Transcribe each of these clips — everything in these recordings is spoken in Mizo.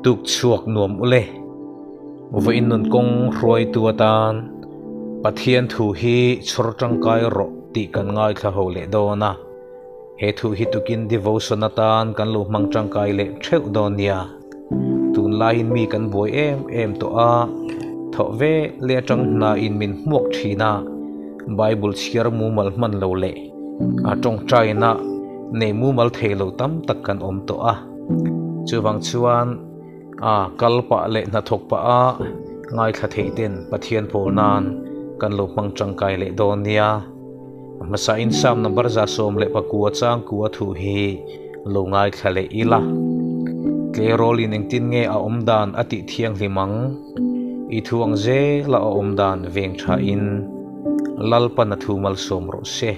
Tuk chhuak nuam ule. Vawiin nun kawng hruaitu atan Pathian thu hi chhawr tangkai rawh tih kan ngaithla ho leh dawn a. He thu hi tukin devotion atan kan lo hmang tangkai leh theuh dawn nia. Tunlaiin mi kan buai em em tawh a, thawh ve leh atang hnain min hmuak thin a, Bible chhiar mumal hman lo leh a tawngtaina nei mumal thei lo tam tak kan awm tawh a. Chuvang chuan a kal pah leh hnathawk pah a ngaithla thei ten Pathian pawl nan kan lo hmang tangkai leh dawn nia. Hmasa in Psalm number 119 chang kua thu hi lo ngaithla leh ila. Tleirawl in engtin nge a awm dan a tih thianghlim ang? I thu ang zel a a awm dan veng tha in Lalpan a thu malsawm rawh se.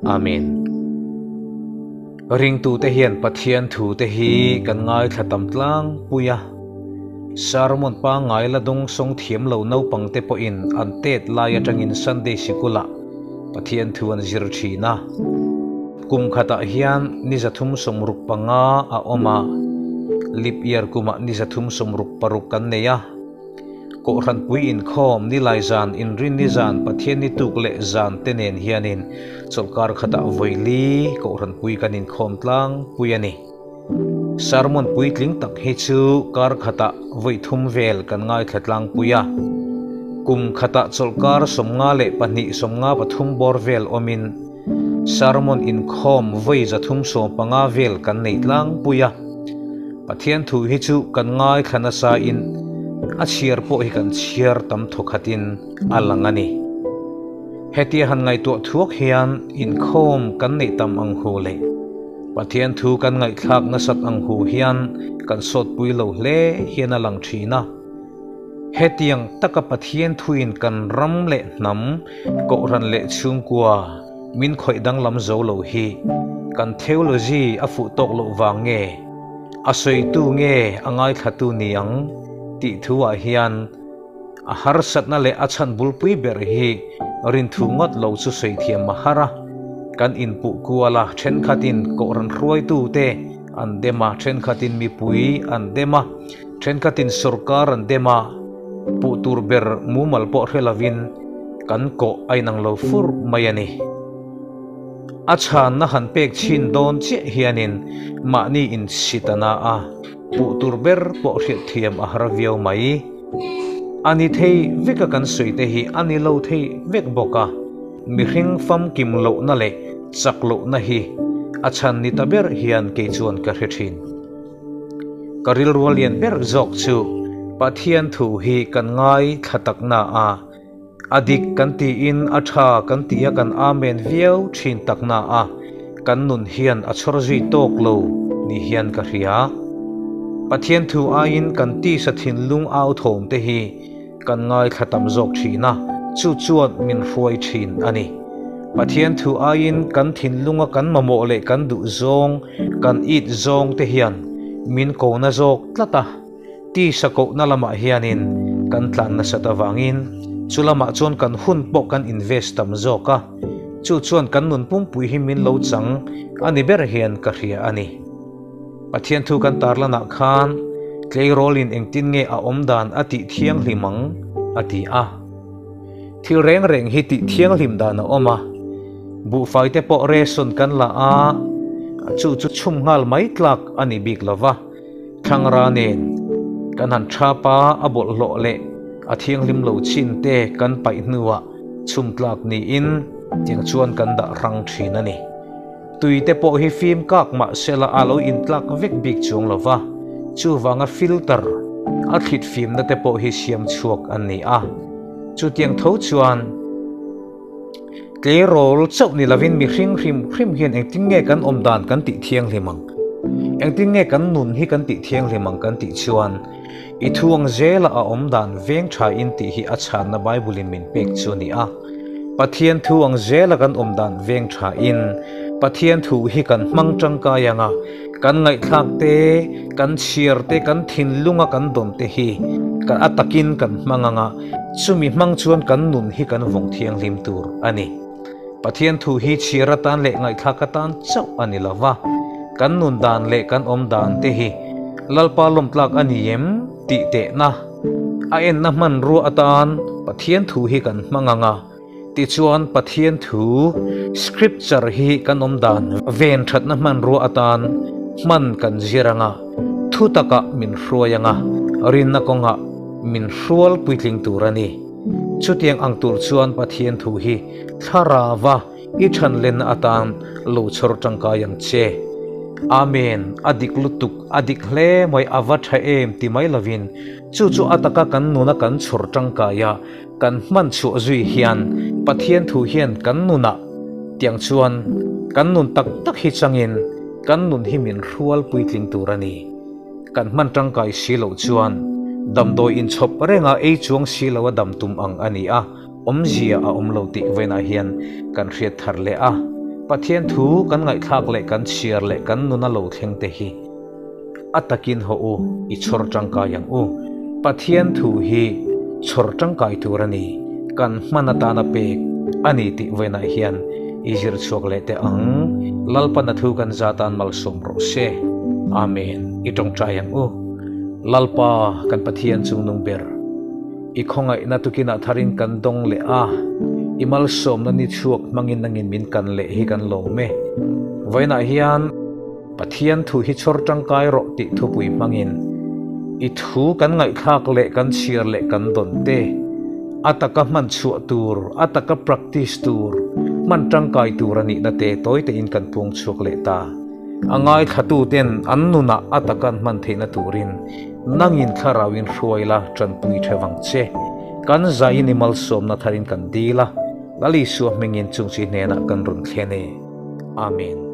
Amen. Ringtute hian Pathian thute hi kan ngaithla tam tlangpui a. Sermon pangngai la dawng sawng thiam lo naupangte pawhin an tet lai atangin Sunday sikulah Pathian thu an zir thin a. Kum khatah hian ni 365 a awm a, leap year kumah ni 366 kan nei a. Kohhran pui inkhawm, Nilai zan, Inrinni zan, Pathianni tuk leh zan te nen hianin chawlhkar khatah vawi li Kohhran pui kan inkhawm tlangpui a ni. Sermon puitling tak hi chu kar khatah vawi thum vel kan ngaithla tlangpui a. Kum khatah chawlhkar 52 53 bawr vel awmin sermon inkhawm vawi 315 vel kan nei tlangpui a. Pathian thu hi chu kan ngaithla nasa in a chhiar pawh hi kan chhiar tam thawkhatin a lang a ni. Hetia han ngaihtuah thuak hian inkhawm kan neih tam ang hu leh Pathian thu kan ngaihthlak nasat ang hu hian kan sawtpui lo hle hian a lang thin a. Hetiang taka Pathian thuin kan ram leh hnam, kohhran leh chhungkua min khawih danglam zo lo hi kan theology a fuh tawk loh vang nge, a sawitu nge a ngaithlatu ni ang tih thuah hian a harsatna leh a chhan bulpui ber hi rinthu ngawt lo chu sawi thiam a har a. Kan inpuh kual a, thenkhatin kohhran hruaitute an dem a, thenkhatin mipui an dem a, thenkhatin sorkar an dem a, puh tur ber mumal pawh hre lovin kan kawh a inang lo fur mai a ni. A chhanna han pek chhin dawn chiah hianin mahni insit a na a, puh tur ber pawh hriat thiam a har viau mai. A ni thei veka kan sawi te hi a ni lo thei vek bawk a, mihring famkim lohna leh chak lohna hi a chhan ni ta ber hian kei chuan ka hre thin. Ka rilrual lian ber zawk chu Pathian thu hi kan ngai thla takna a, a dik kan tiin a tha kan ti a kan amen viau thin takna a, kan nun hian a chhawr zui tawk lo ni hian ka hria. Pathian thu aiin kan tisa thinlung au thawm te hi kan ngaithla tam zawk thin a, chu chuan min hruai thin a ni. Pathian thu aiin kan thinlunga kan mamawh leh kan duh zawng, kan it zawng te hian min ko na zawk tlat a. Tisa kohna lamah hianin kan tlan nasat avangin chu lamah chuan kan hun pawh kan invest tam zawk a, chu chuan kan nun pumpui hi min lo chang a ni ber hian ka hria a ni. Pathian thu kan tarlanah khan tleirawlin engtin nge a awm dan a tih thianghlim ang a ti a. Thil reng reng hi tih thianghlim dan a awm a, buhfai te pawh ration kan la a, chu chu chhum nghal mai tlak a ni bik lova. Thlangra nen kan han thap a, a bawlhhlawh leh a thianghlim lo chin te kan paih hnuah chhum tlak niin tiang chuan kan dah hrang thin a ni. Tui te pawh hi fim kak mah sela a lo intlak vek bik chuang lo va, chuvanga filter a thlit fimna te pawh hi siam chhuak an ni a. Chutiang tho chuan tleirawl chauh ni lovin mihring hrim hrim hian engtin nge kan awm dan kan tih thianghlim ang? Engtin nge kan nun hi kan tih thianghlim ang kan tih chuan i thuang zela a awm dan veng tha in tih hi a chhanna Bible in min pek chu a ni a. Pathian thu ang zela kan awm dan veng tha in Pathian thu hi kan hmang tangkai ang a, kan ngaihthlak te, kan chhiar te, kan thinlunga kan dawn te hi kan a takin kan hmang ang a, chumi hmang chuan kan nun hi kan vawng thianghlim tur a ni. Pathian thu hi chhiar atan leh ngaihthlak atan chauh a ni lova, kan nun dan leh kan awm dan te hi Lalpa lawmtlak a ni em tih tehna a enna hmanrua atan Pathian thu hi kan hmang ang a, tichuan Pathian thu, Scripture, hi kan awm dan ven thatna hmanrua atan hman kan zir ang a, thu takah min hruai ang a, rinna kawngah min hrual puitling tur a ni. Chutiang ang tur chuan Pathian thu hi thlarava I than lenna atan lo chhawr tangkai ang che. Amen, a dik lutuk, a dik hle mai, a va tha em ti mai lovin chu chu a taka kan nuna kan chhawr tangkai a, kan hman chhuah zui hian Pathian thu hian kan nunah tiang chuan kan nun tak tak hi changin kan nun hi min hrual puitling tur a ni. Kan hman tangkai si loh chuan damdawi inchhawp renga ei chuang si lo a dam tum ang a ni a. Awmzia a awm lo tih vawiinah hian kan hriat thar leh a, Pathian thu kan ngaihthlak leh kan chhiar leh kan nuna lo thleng te hi a takin haw u, i chhawr tangkai ang u. Pathian thu hi chhawr tangkai tur a ni, kan hman atana pek a ni tih vawiinah hian i zir chhuak leh teh ang. Lalpana thu kan zatan malsawm rawh se. Amen. I tawngtai ang u. Lalpa kan Pathian chungnung ber. I khawngaihna tukinah tharin kan dawng leh a, i malsawmna ni chhuak hmangin nangin min kan leh hi kan lawm e. Vawiinah hian Pathian thu hi chhawr tangkai rawh tih thupui hmangin i thu kan ngaihthlak leh kan chhiar leh kan dawn te, a taka hman chhuah tur, a taka practice tur, hman tangkai tur a nihna te tawi tein kan pung chhuak leh ta. A ngaithlatuten an nunah a taka an hman theihna turin Nangin thlarauin hruai la tanpui the vang che. Kan zaiin i malsawmna tharin kan dil a, Lal Isua hmingin chung chi hnenah kan rawn thlen e. Amen.